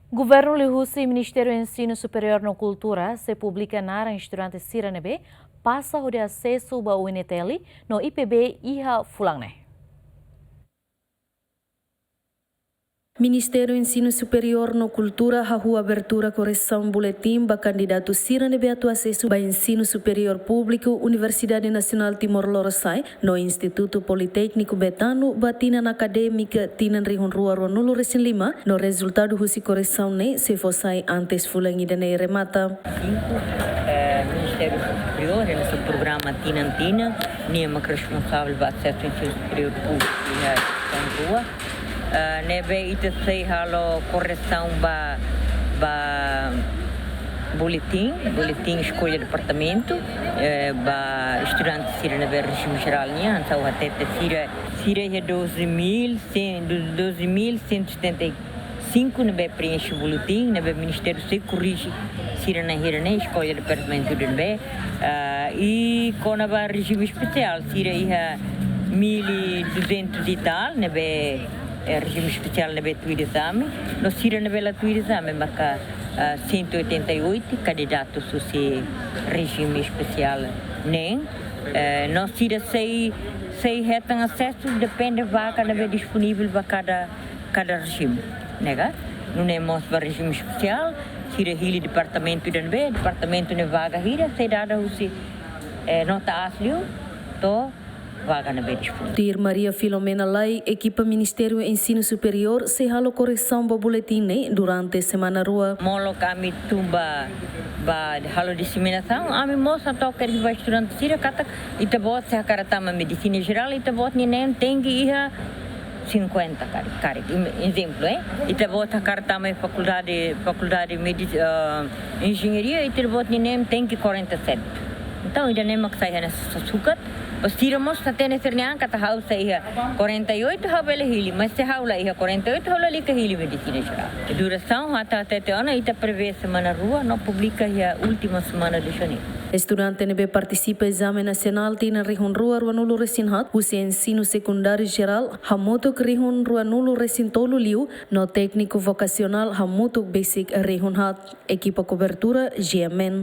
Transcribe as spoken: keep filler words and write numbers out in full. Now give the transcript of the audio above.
Governu liuhusi Ministériu Ensinu Superiór no Kultura sei publika naran estudante sira ne'ebé pasa hodi asesu ba U N T L no I P B iha fulan ne'e. Ministériu Ensinu Superiór no Kultura hahú abertura korresaun boletin ba kandidatu sira ne'ebé atu asesu ba ensinu superiór públiku Universidade Nasionál Timor Lorosa'e no Institutu Politékniku Betano ba tinan akadémika tinan rihun rua ruanulu resin lima no rezultadu husi korresaun ne'e sei fó sai antes fulan ida-ne'e remata. Sinku, eh, Ministériu Superiór, iha sua programa tinan-tinan, nia mak responsavel ba asesu ensinu superiór públiku iha Timor rua. Ah, ne'ebé ita sei halo korresaun ba, ba boletin, boletin eskolla departamentu, eh, ba estudante sira ne'ebé rejime jerál nian, entaun hatete sira, sira iha doze mil cem, do-, doze mil cento e setenta e cinco ne'ebé preenxe boletin, ne'ebé ministériu sei korrije sira-ne'e hira ne'e, eskolla departamentu ida ne'ebé. Ah, i kona-ba rejime espesiál, sira iha mil e duzentos e tal, ne'ebé, eh, rejime espesiál ne'ebé tuir ezame, no sira ne'ebé la tuir ezame, marka, ah, cento e oitenta e oito kandidatu husi rejime espesiál ne'e. Eh, no sira sei, sei hetan asesu, depende vaga ne'ebé disponivel ba kada, kada rejime, ne'e ka? Nune'e mós ba rejime espesiál, sira hili departamentu ida ne'ebé, departamentu ne'e vaga hira, sei dada husi, eh, nota aas liu, to'o vaga ne'ebé disponivel. Tuir Maria Filomena Lay, ekipa Ministériu Ensinu Superiór sei halo korresaun ba boletin ne'e durante semana rua. Molok ami tun ba, ba halo diseminasaun, ami mós hato'o ba estudante sira katak ita-boot se hakarak tama medisina jerál, ita-boot nia neen tenke iha cinquenta karik, karik. Em-, ezemplu, eh? Ita-boot hakarak tama fakuldade, fakuldade medi-, ah, enjeñaria, ita-boot nia neen tenke quarenta e sete. Entaun, ida-ne'e mak sai hanesan sukat, ba sira mós hatene sira-nia an katak ha'u sei iha quarenta e oito ha'u bele hili, mas se ha'u la iha quarenta e oito ha'u lalika hili medisina jerál. Durasaun, hata, hatete ona, ita prevee semana rua, no publika iha última semana de janeiro. Estudante ne'ebé partisipa ezame nasionál tinan rihun rua ruanulu resin haat, husi ensinu sekundáriu jerál, hamutuk rihun ruanulu resin tolu liu, no tékniku vokasionál hamutuk besik rihun haat. Ekipa kobertura, G M N.